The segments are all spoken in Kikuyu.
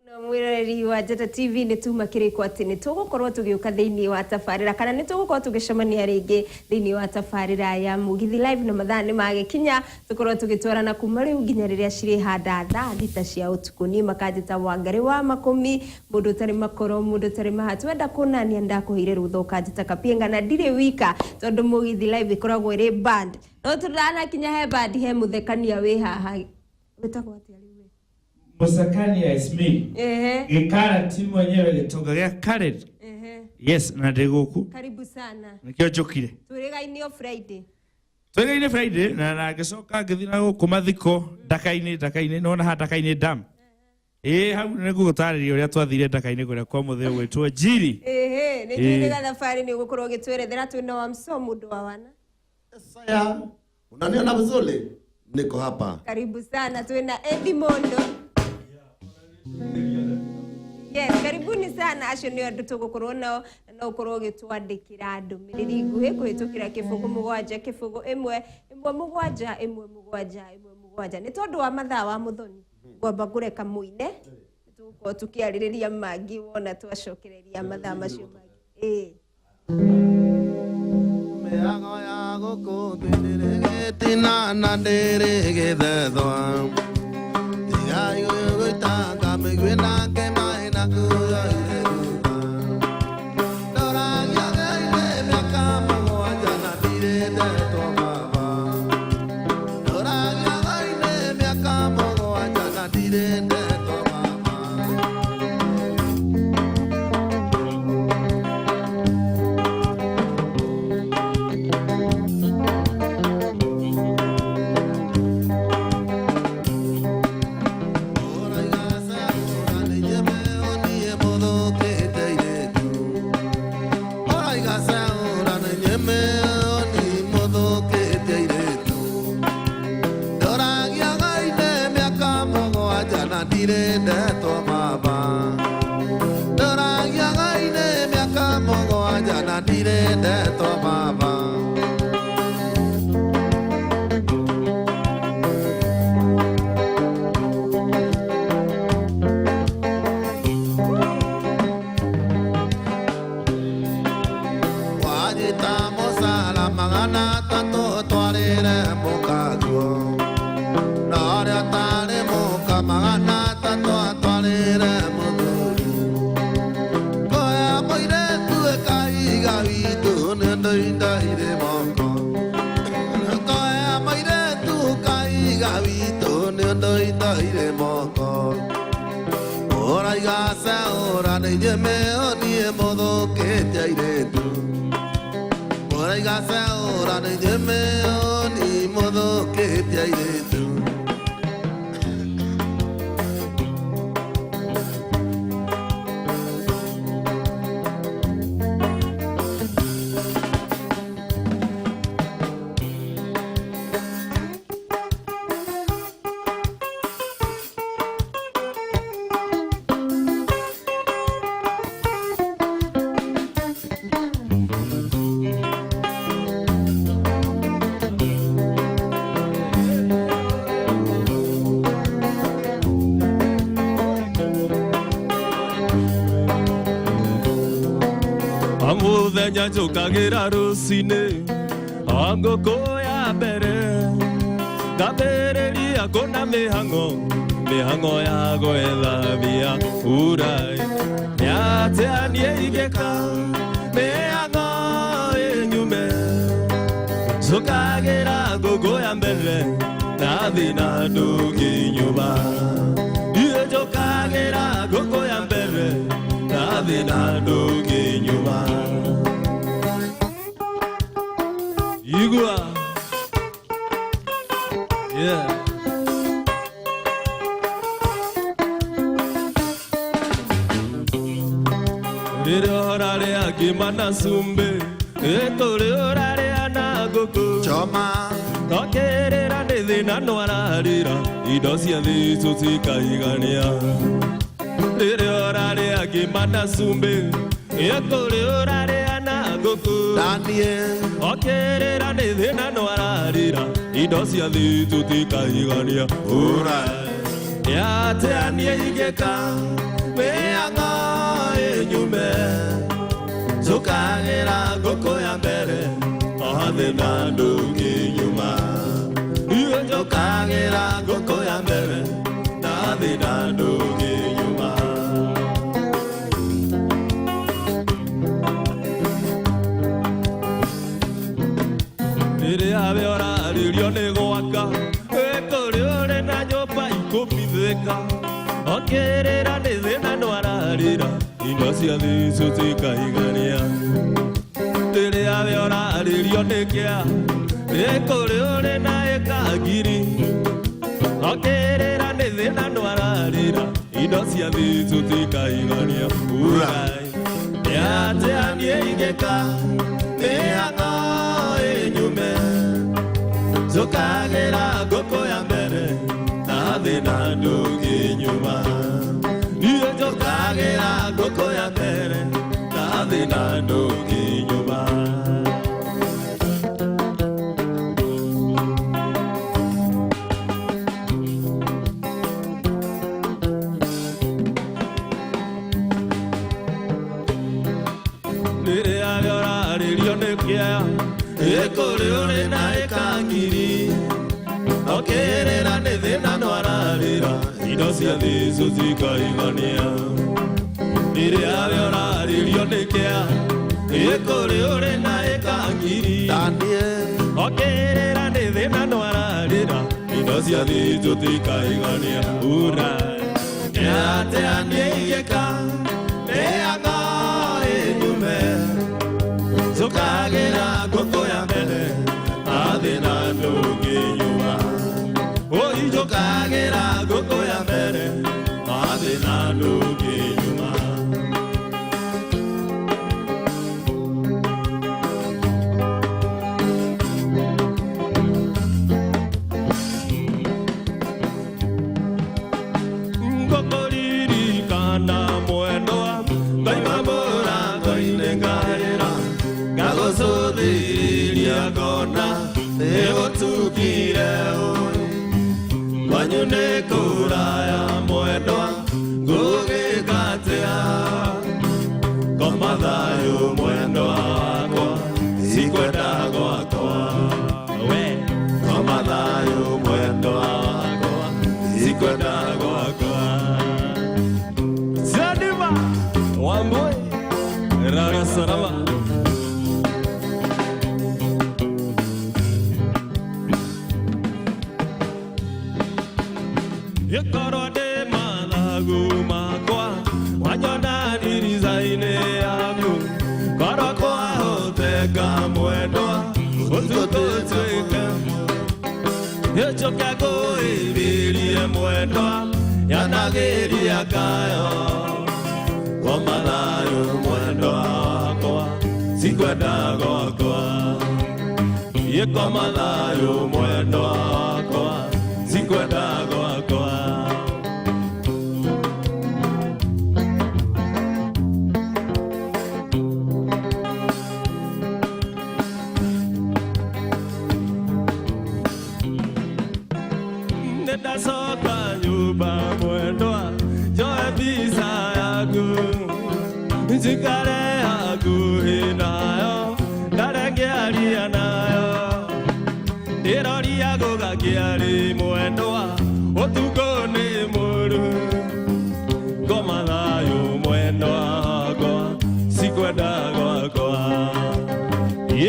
Mwiroreri wa Njata TV, nĩ tuma kĩrĩko atĩ nĩ tũgũkorwo tũgĩũka thĩinĩ wa tabarĩra kana nĩ tũgũkorwo tũgĩcemania rĩngĩ thĩinĩ wa tabarĩra ya Mũgithi Live, na mathaa nĩ magĩkinya tũkorwo tũgĩtwarana kuma rĩu nginya rĩrĩa cirĩhanda thaa 6 cia ũtukũ. Niĩ makanjĩta Wangarĩ wa Makũmi, mũndũ ũtarĩ makoro, mũndũ ũtarĩ mahati. Wenda kũnania ndakũheire rũtha ũkanjĩta Kapienga, na ndirĩ wika tondũ Mũgithi Live ĩkoragwo ĩrĩ band, no tũtanakinya he band, he mũthekania wĩ haha wĩtagwo atĩa rĩu we? Musakania is me. Gĩkara ti mwenyewe gĩtonga gĩa Karen. Yes, na ndĩ gũkũ. Karibu sana. Nĩkĩo njũkire. Twĩrĩgaine o Friday. Twĩrĩgaine Friday na ngĩcoka ngĩthiĩ na gũkũ mathiko Ndaka-inĩ, Ndaka-inĩ, nĩwona haha Ndaka-inĩ dam. Ĩĩ hau nĩ ngũgũtarĩria ũrĩa twathire Ndaka-inĩ kũrĩa kwa mũthee ũgwĩtwo Njiri. Ehe, nĩ njũĩ nĩ gathabarĩ nĩ ũgũkorwo ũgĩtwerethera. Twĩna wa mso mũndũ wa wana. Saya, unaniona vizuri? Niko hapa. Karibu sana. Twĩna Eddie Mondo. Yes, karibuni sana. Acio nĩ andũ tũgũkorwo nao, na no ũkorwo ũgĩtwandĩkĩra ndũmĩrĩri nguhĩ kũhĩtũkĩra 070 0 7 1 7 1 7 1 7. Nĩ tondũ wa mathaa wa mũthoni, ngwamba ngũreka mũine, tũgũkorwo tũkĩarĩrĩria mangĩ wona twacokereria mathaa macio mangĩ. Ĩĩ. Mĩago ya gũkũ thĩ ndĩrĩ gĩtina na ndĩrĩ gĩthethwa. Tigai gũitanga mĩguĩ nake maĩ na kuo irĩ thutha. Ndoragia Ngai mĩaka 7 na ndirĩ ndetwo baba. Ndoragia Ngai mĩaka 7 na ndirĩ ndetwo baba. Ndetwo baba. Wanyita mũcara 300 twarĩre mũkaguo, na ũrĩa ũtarĩ mũka 300 atwarĩre mũthuri. Ngoya mũirĩtu ĩkaiga witũ nĩ ũndũ indo irĩ moko. Ngoya mũirĩtu kaiga witũ nĩ ũndũ indo irĩ moko. Ũraiga ceũra nĩ inyuĩ mĩũniĩ mũthũkĩtie airĩtu. Mũraiga ceũra nĩ inyuĩ mĩũni mũthũkĩtie airĩtu. Mũthenya njũkagĩra rũcinĩ o ngũkũ ya mbere, ngambĩrĩria kũna mĩhang'o, mĩhang'o ya gwetha mbia urai nĩatĩa niĩ ingĩka mĩhang'o ĩnyume. Njũkagĩra ngũkũ ya mbere nathi na ndũngĩnyuma. Niĩ njũkagĩra ngũkũ ya mbere nathi na ndũngĩnyuma. Igua. Yeah. Rĩrĩa ũrarĩa ngima na cumbĩ, ĩkũrĩ ũrarĩa na ngũkũ. Choma. Tokĩrĩra nĩ thĩna nwararĩra, indo cia thĩ tũtikaigania. Rĩrĩa ũrarĩa ngima na cumbĩ, ĩkũrĩ ũrarĩa na ngũkũ. Daniel. Okĩrĩra nĩ thĩna nwararĩra, indo cia thĩ tũtikaigania. Ũra nĩ atĩa niĩ ingĩka Mĩanga ĩnyume Njũkagĩra ngũkũ ya mbere Oha thĩna ndũngĩnyuma Iwe njũkagĩra ngũkũ ya mbere Na thĩna ndũngĩnyuma. Rĩrĩa we ũrarĩrio nĩ gwaka Ĩkũrĩ ũrĩ na nyũmba ikũmi thĩka Okĩrĩra nĩ thĩna nĩwararĩra Indo cia thĩcũ cikaigania. Rĩrĩa we ũrarĩrio nĩ kĩa Ĩkũrĩ ũrĩ na ĩka ngiri Okĩrĩra nĩ thĩna nĩwararĩra Indo cia thĩcũ cikaigania. Urai Nĩatĩa niĩ ingĩka Mĩanga ĩnyume Njũkagĩra ngũkũ ya mbere Na thĩna ndũngĩnyuma Niĩ njũkagĩra ngũkũ ya mbere Na thĩna ndũngĩnyuma. Rĩrĩa ũrarĩrio nĩ kĩa Ĩkũrĩ ũrĩ na ĩka ngiri Okĩrĩra nĩ thĩna nĩwararĩra Indo cia thĩcũ cikaigania. Rĩrĩa ũrarĩrio nĩ kĩa Ĩkũrĩ ũrĩ na ĩka ngiri Daniel Okĩrĩra nĩ thĩna nĩwararĩra Indo cia thĩcũ cikaigania. Urai Nĩatĩa niĩ ingĩka Mĩanga ĩnyume Njũkagĩra ngũkũ ya mbere Na thĩna ndũngĩnyuma Oi njũkagĩra ngũkũ ya mbere Na thĩna ndũngĩnyuma. Ngũkũririkana mwendwa Ngaima mũrango-inĩ ngaĩra Ngagũcũthĩrĩria ngona nĩgũtukire ũĩ Kwanyu nĩ kũraya mwendwa ngũgĩka atĩa Ngoma thayũ mwendwa wakwa sikwenda gwakwa We ngoma thayũ mwendwa wakwa sikwenda gwakwa. Zanima Wamboi Rara Sarama. Ĩkorwo ndĩ mathagu makwa wanyona ndirica-inĩ yaku korwo kwahoteka mwendwa ũtukũ ũtuĩke ĩnjũke ngũĩrĩrie mwendwa yanagĩria kayo ngoma thayũ mwendwa wakwa sikwenda gwakwa ĩkoma thayũ mwendwa wakwa sikwenda gwakwa. Nĩndacoka nyũmba mwendwa njoe mbica yaku njikare hakuhĩ nayo ndare ngĩaria nayo ndĩroria gũgakĩarĩ mwendwa ũtukũ nĩ mũru ngoma thayũ mwendwa wakwa sikwenda gwakwa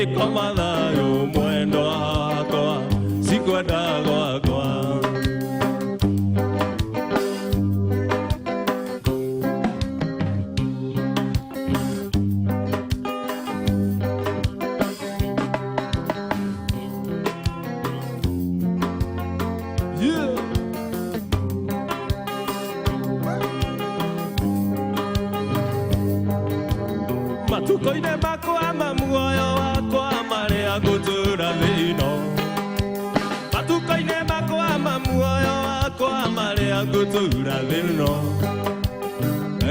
ĩkoma thayũ mwendwa wakwa sikwenda gwakwa. Yeah. Matukũ-inĩ makwa ma muoyo wakwa marĩa ngũtũũra thĩ ĩno Matukũ-inĩ makwa ma muoyo wakwa marĩa ngũtũũra thĩ ĩno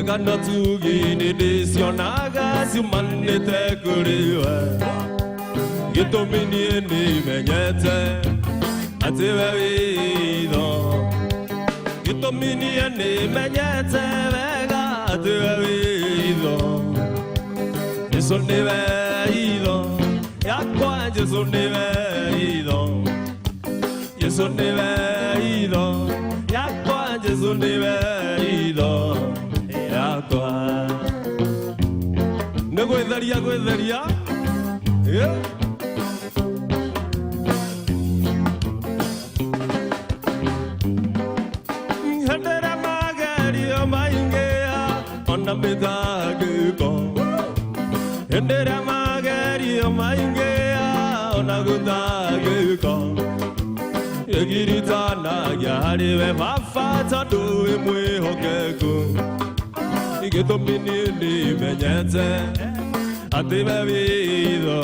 Ngano tugi nĩ ndĩcionaga ciumanĩte kũrĩ we Gĩtũmi niĩ nĩmenyete atĩ we wĩ itho Gĩtũmi niĩ nĩmenyete wega Atĩ we wĩ itho. Jesu nĩwe itho yakwa, Jesu nĩwe itho. Jesu nĩwe itho yakwa, Jesu nĩwe itho yakwa. Nĩ gwĩtheria gwĩtheria. Yeah. Hĩndĩ magerio maingĩa ona mĩtangĩko, hĩndĩ ĩrĩa magerio maingĩa ona gũtangĩko, ĩgiritanagia harĩ we Baba tondũ wĩ mwĩhokeku. Gĩtũmi niĩ nĩmenyete atĩ we wĩ itho.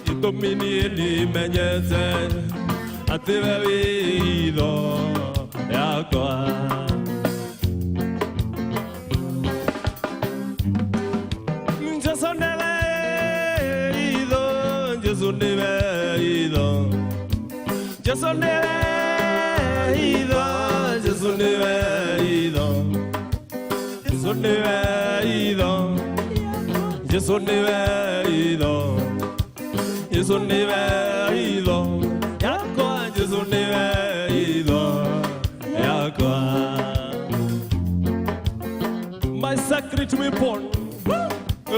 Gĩtũmi niĩ nĩmenyete atĩ we wĩ itho yakwa. Jesu nĩwe itho, Jesu nĩwe itho. Jesu nĩwe itho, Jesu nĩwe itho. Jesu nĩwe itho. Jesu nĩwe itho. Jesu nĩwe itho yakwa, Jesu nĩwe itho yakwa. My sacred weapon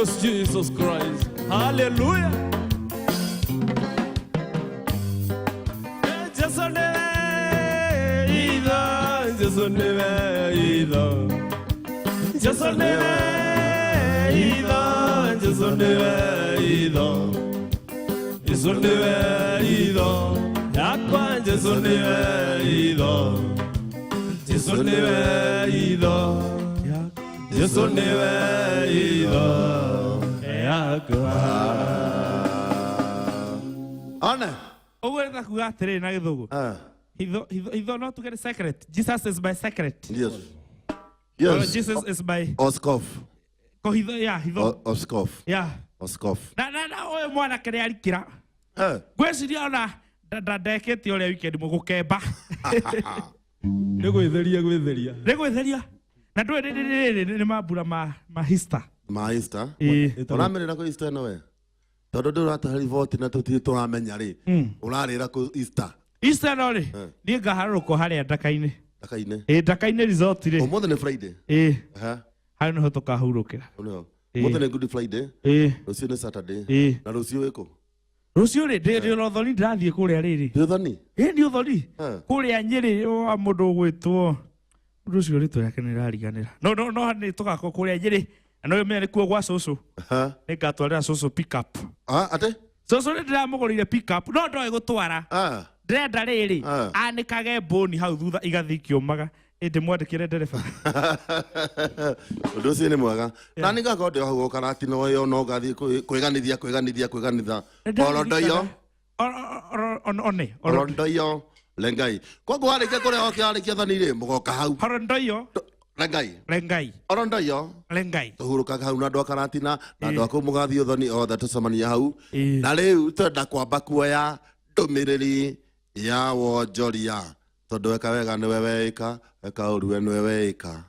is Jesus Christ. Hallelujah. Jesu nĩwe itho, Jesu nĩwe itho. Jesu nĩwe itho, Jesu nĩwe itho. Jesu nĩwe itho yakwa, Jesu nĩwe itho. Jesu nĩwe itho. Jesu nĩwe itho yakwa. One. Ũguo nĩ ta kuga atĩrĩrĩ na Gĩthũngũ. Ah, Hitho, hitho, hitho no tuge nĩ secret. Jesus is my secret. Yes. Or Yes. Jesus is my Oskof. ko hitho ya hitho. Oskof. Ya. Oskof. Na ũyũ mwanake nĩ arikĩra. Eh. Ngwĩciria ona ndekĩte ũrĩa weekend mũgũkemba. Nĩ gwĩtheria gwĩtheria. Nĩ gwĩtheria. Na ndũĩ nĩ mambura ma Easter. Ma Easter. Ĩĩ. Ũramerĩra kũ Easter ĩno we? Tondũ ndũratũhe riboti na tũtirĩ tũramenya rĩ. Ũrarĩra kũ Easter? Easter no rĩ, niĩ ngaharũrũkwo harĩa Ndaka-inĩ. Ndaka-inĩ. Ĩĩ, Ndaka-inĩ resort rĩ. Ũmũthĩ nĩ Friday. Ĩĩ. Aha. Hau nĩho tũkahurũkĩra. Hau nĩho. Ĩĩ. Ũmũthĩ nĩ Good Friday. Ĩĩ. Rũciũ nĩ Saturday. Ĩĩ. Na rũciũ wĩkũ? Rũciũ rĩ, ndĩ ona ũthoni ndĩrathiĩ kũrĩa rĩrĩ. Nĩ ũthoni? Ĩĩ, nĩ ũthoni. Eh. Kũrĩa Nyĩrĩ wa mũndũ ũgwĩtwo mũndũ ũcio rĩtwa rĩake nĩ rĩrariganĩra. No nĩ tũgakorwo kũrĩa Nyĩrĩ. Na no ũmenye nĩkuo gwa cũcũ. Aha. Nĩ ngatwarĩra cũcũ pick up. Ah, atĩ? Cũcũ nĩ ndĩramũgũrĩire pick up no ndoĩ gũtwara. Ah. Ndĩrenda rĩrĩ Ah. anĩkage mbũni hau thutha igathiĩ ikĩũmaga. Ĩ ndĩmwandĩkĩre ndereba. Ũndũ ũcio nĩ mwega. Na nĩ ngakorwo ndĩ o hau o Karatina ũyũ no ngathiĩ kwĩganithia kwĩganithia kwĩganitha. Orondoyo. One. Orondoyo. Lengai. Koguo warĩkia kũrĩa oke warĩkia thoni rĩ mũgoka hau. Orondoyo. Lengai. Lengai. Orondoyo. Lengai. Tũhurũkaga hau na andũ a Karatina na andũ a kũu mũgathiĩ ũthoni othe tũcemania hau. Ĩĩ. Na rĩu twenda kwamba kuoya ndũmĩrĩri ya wonjoria tondũ weka wega nĩwe weĩka, weka ũru we nĩwe weĩka.